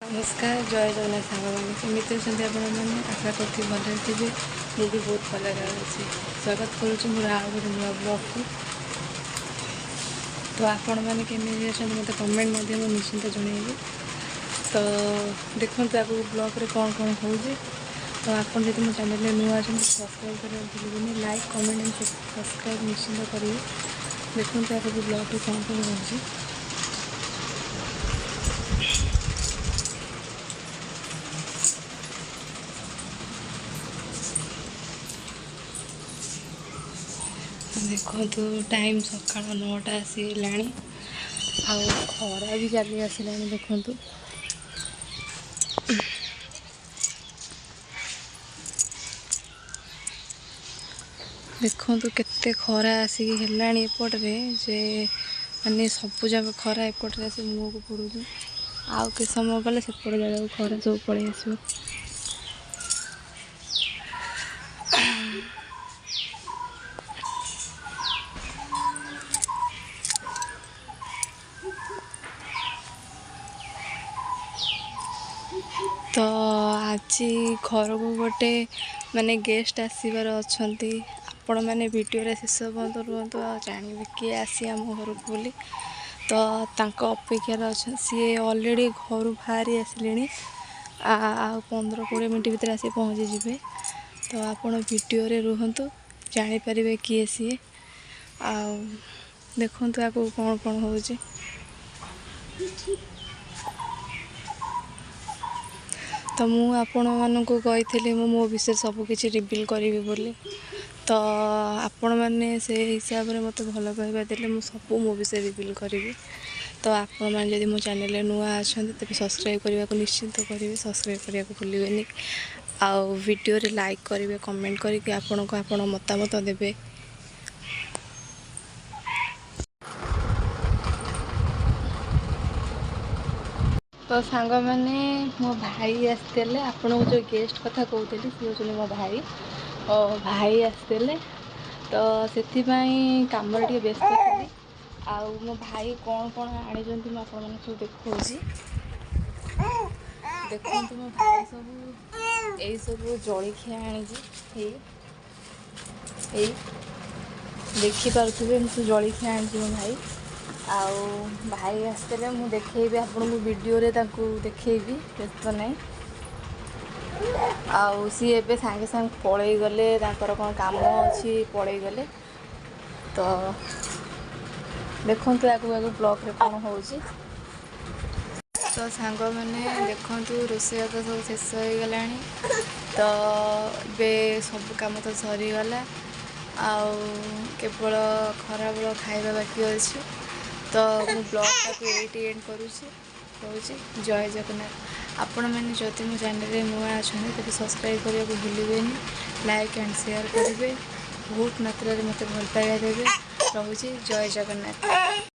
ନମସ୍କାର, ଜୟ ଜଗନ୍ନାଥ ସାଙ୍ଗମାନେ। କେମିତି ଅଛନ୍ତି ଆପଣମାନେ? ଆଶା କରୁଛି ଭଲରେ ଥିବେ। ମୁଁ ବି ବହୁତ ଭଲରେ ଅଛି। ସ୍ୱାଗତ କରୁଛି ମୋର ଆଉ ଗୋଟେ ନୂଆ ବ୍ଲଗ୍କୁ। ତ ଆପଣମାନେ କେମିତି ଅଛନ୍ତି, ମୋତେ କମେଣ୍ଟ ମାଧ୍ୟମରେ ନିଶ୍ଚିନ୍ତ ଜଣାଇବେ। ତ ଦେଖନ୍ତୁ ଆଗକୁ ବ୍ଲଗ୍ରେ କ'ଣ କ'ଣ ହେଉଛି। ତ ଆପଣ ଯଦି ମୋ ଚ୍ୟାନେଲରେ ନୂଆ ଅଛନ୍ତି, ସବସ୍କ୍ରାଇବ୍ କରିବାକୁ ଭୁଲିବେନି। ଲାଇକ୍, କମେଣ୍ଟ ଆଣ୍ଡ ସବସ୍କ୍ରାଇବ୍ ନିଶ୍ଚିନ୍ତ କରିବେ। ଦେଖନ୍ତୁ ଆଗକୁ ବ୍ଲଗ୍ରେ କ'ଣ କ'ଣ ହେଉଛି। ଦେଖନ୍ତୁ, ଟାଇମ୍ ସକାଳ 9ଟା ଆସି ହେଲାଣି ଆଉ ଖରା ବି ଚାଲି ଆସିଲାଣି। ଦେଖନ୍ତୁ, ଦେଖନ୍ତୁ କେତେ ଖରା ଆସିକି ହେଲାଣି ଏପଟରେ ଯେ ମାନେ ସବୁ ଯାକ ଖରା ଏପଟରେ ଆସି ମୁହଁକୁ ପଡ଼ୁଛି। ଆଉ କେତେ ସମୟ ଗଲେ ସେପଟ ଜାଗାକୁ ଖରା ସବୁ ପଳେଇ ଆସିବ। ତ ଆଜି ଘରକୁ ଗୋଟେ ମାନେ ଗେଷ୍ଟ ଆସିବାର ଅଛନ୍ତି। ଆପଣମାନେ ଭିଡ଼ିଓରେ ଶେଷ ପର୍ଯ୍ୟନ୍ତ ରୁହନ୍ତୁ ଆଉ ଜାଣିବେ କିଏ ଆସି ଆମ ଘରକୁ ବୋଲି। ତ ତାଙ୍କ ଅପେକ୍ଷାରେ ଅଛନ୍ତି। ସିଏ ଅଲରେଡ଼ି ଘରୁ ବାହାରି ଆସିଲେଣି, ଆଉ 15-20 ମିନିଟ୍ ଭିତରେ ଆସି ପହଞ୍ଚିଯିବେ। ତ ଆପଣ ଭିଡ଼ିଓରେ ରୁହନ୍ତୁ, ଜାଣିପାରିବେ କିଏ ସିଏ। ଆଉ ଦେଖନ୍ତୁ ଆଗକୁ କ'ଣ କ'ଣ ହେଉଛି। ତ ମୁଁ ଆପଣମାନଙ୍କୁ କହିଥିଲି ମୁଁ ମୋ ବିଷୟରେ ସବୁକିଛି ରିଭିଲ୍ କରିବି ବୋଲି। ତ ଆପଣମାନେ ସେ ହିସାବରେ ମୋତେ ଭଲ ପାଇବା ଦେଲେ ମୁଁ ସବୁ ମୋ ବିଷୟରେ ରିଭିଲ୍ କରିବି। ତ ଆପଣମାନେ ଯଦି ମୋ ଚ୍ୟାନେଲରେ ନୂଆ ଅଛନ୍ତି, ତେବେ ସବସ୍କ୍ରାଇବ୍ କରିବାକୁ ନିଶ୍ଚିନ୍ତ କରିବେ। ସବସ୍କ୍ରାଇବ୍ କରିବାକୁ ଭୁଲିବେନି ଆଉ ଭିଡ଼ିଓରେ ଲାଇକ୍ କରିବେ, କମେଣ୍ଟ କରିକି ଆପଣଙ୍କୁ ଆପଣ ମତାମତ ଦେବେ। ତ ସାଙ୍ଗମାନେ, ମୋ ଭାଇ ଆସିଥିଲେ। ଆପଣଙ୍କୁ ଯେଉଁ ଗେଷ୍ଟ କଥା କହୁଥିଲି, ସିଏ ହେଉଛନ୍ତି ମୋ ଭାଇ। ଓ ଭାଇ ଆସିଥିଲେ, ତ ସେଥିପାଇଁ କାମରେ ଟିକେ ବ୍ୟସ୍ତ ଥିଲି। ଆଉ ମୋ ଭାଇ କ'ଣ କ'ଣ ଆଣିଛନ୍ତି, ମୁଁ ଆପଣମାନଙ୍କୁ ସବୁ ଦେଖାଉଛି। ଦେଖନ୍ତୁ, ମୋ ଭାଇ ସବୁ ଏଇସବୁ ଜଳଖିଆ ଆଣିଛି। ଏଇ ଏଇ ଦେଖିପାରୁଥିବେ, ଏମିତି ସବୁ ଜଳଖିଆ ଆଣିଛି ମୋ ଭାଇ। ଆଉ ଭାଇ ଆସିଥିଲେ, ମୁଁ ଦେଖେଇବି ଆପଣଙ୍କୁ ଭିଡ଼ିଓରେ, ତାଙ୍କୁ ଦେଖେଇବି, ବ୍ୟସ୍ତ ନାହିଁ। ଆଉ ସିଏ ଏବେ ସାଙ୍ଗେ ସାଙ୍ଗେ ପଳେଇ ଗଲେ, ତାଙ୍କର କ'ଣ କାମ ଅଛି, ପଳେଇ ଗଲେ। ତ ଦେଖନ୍ତୁ ଆଗକୁ ଆଗକୁ ବ୍ଲଗ୍ରେ କ'ଣ ହେଉଛି। ତ ସାଙ୍ଗମାନେ ଦେଖନ୍ତୁ, ରୋଷେଇ ତ ସବୁ ଶେଷ ହେଇଗଲାଣି। ତ ଏବେ ସବୁ କାମ ତ ସରିଗଲା ଆଉ କେବଳ ଖରାବେଳ ଖାଇବା ବାକି ଅଛି। ତ ମୁଁ ବ୍ଲଗ୍ଟାକୁ ଏଇଠି ଏଣ୍ଡ କରୁଛି, ରହୁଛି। ଜୟ ଜଗନ୍ନାଥ। ଆପଣମାନେ ଯଦି ମୋ ଚ୍ୟାନେଲରେ ନୂଆ ଅଛନ୍ତି, ତେବେ ସବସ୍କ୍ରାଇବ୍ କରିବାକୁ ଭୁଲିବେନି। ଲାଇକ୍ ଆଣ୍ଡ ସେୟାର କରିବେ, ବହୁତ ମାତ୍ରାରେ ମୋତେ ଭଲ ପାଇବା ଦେବେ। ରହୁଛି, ଜୟ ଜଗନ୍ନାଥ।